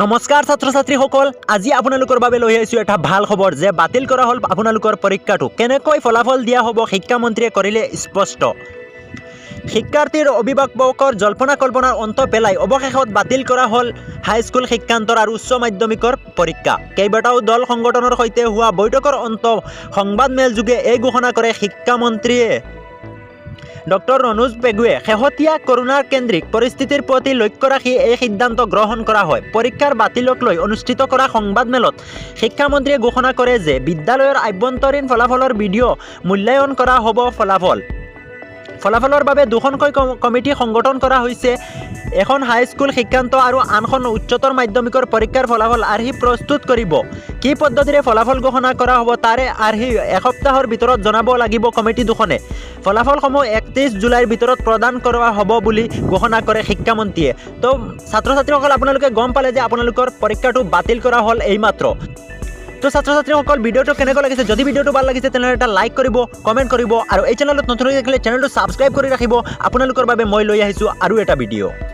নমস্কাৰ ছাত্ৰ ছাত্ৰীসকল, আজি আপোনালোকৰ বাবে লৈ আহিছোঁ এটা ভাল খবৰ যে বাতিল কৰা হ'ল আপোনালোকৰ পৰীক্ষাটো। কেনেকৈ ফলাফল দিয়া হ'ব, শিক্ষামন্ত্ৰীয়ে কৰিলে স্পষ্ট। শিক্ষাৰ্থীৰ অভিভাৱকৰ জল্পনা কল্পনাৰ অন্ত পেলাই অৱশেষত বাতিল কৰা হ'ল হাইস্কুল শিক্ষান্তৰ আৰু উচ্চ মাধ্যমিকৰ পৰীক্ষা। কেইবাটাও দল সংগঠনৰ সৈতে হোৱা বৈঠকৰ অন্ত সংবাদমেলযোগে এই ঘোষণা কৰে শিক্ষামন্ত্ৰীয়ে ডক্টৰ ৰণোজ পেগুৱে। শেহতীয়া কৰোণাৰ কেন্দ্ৰিক পৰিস্থিতিৰ প্ৰতি লক্ষ্য ৰাখি এই সিদ্ধান্ত গ্ৰহণ কৰা হয়। পৰীক্ষাৰ বাতিলক লৈ অনুষ্ঠিত কৰা সংবাদমেলত শিক্ষামন্ত্ৰীয়ে ঘোষণা কৰে যে বিদ্যালয়ৰ আভ্যন্তৰীণ ফলাফলৰ ভিডিঅ' মূল্যায়ন কৰা হ'ব। ফলাফলৰ বাবে দুখনকৈ কমিটি সংগঠন কৰা হৈছে। এখন হাইস্কুল শিক্ষান্ত আৰু আনখন উচ্চতৰ মাধ্যমিকৰ পৰীক্ষাৰ ফলাফল আৰ্হি প্ৰস্তুত কৰিব। কি পদ্ধতিৰে ফলাফল ঘোষণা কৰা হ'ব, তাৰে আৰ্হি এসপ্তাহৰ ভিতৰত জনাব লাগিব কমিটি দুখনে। ফলাফলসমূহ 31 জুলাইৰ ভিতৰত প্ৰদান কৰা হ'ব বুলি ঘোষণা কৰে শিক্ষামন্ত্ৰীয়ে। তো ছাত্ৰ ছাত্ৰীসকল, আপোনালোকে গম পালে যে আপোনালোকৰ পৰীক্ষাটো বাতিল কৰা হ'ল এইমাত্ৰ। তো ছাত্ৰ ছাত্ৰীসকল, ভিডিঅ'টো কেনেকুৱা লাগিছে? যদি ভিডিঅ'টো ভাল লাগিছে, তেনেহ'লে এটা লাইক কৰিব, কমেণ্ট কৰিব আৰু এই চেনেলত নতুন হৈ থাকিলে চেনেলটো ছাবস্ক্ৰাইব কৰি ৰাখিব। আপোনালোকৰ বাবে মই লৈ আহিছোঁ আৰু এটা ভিডিঅ'।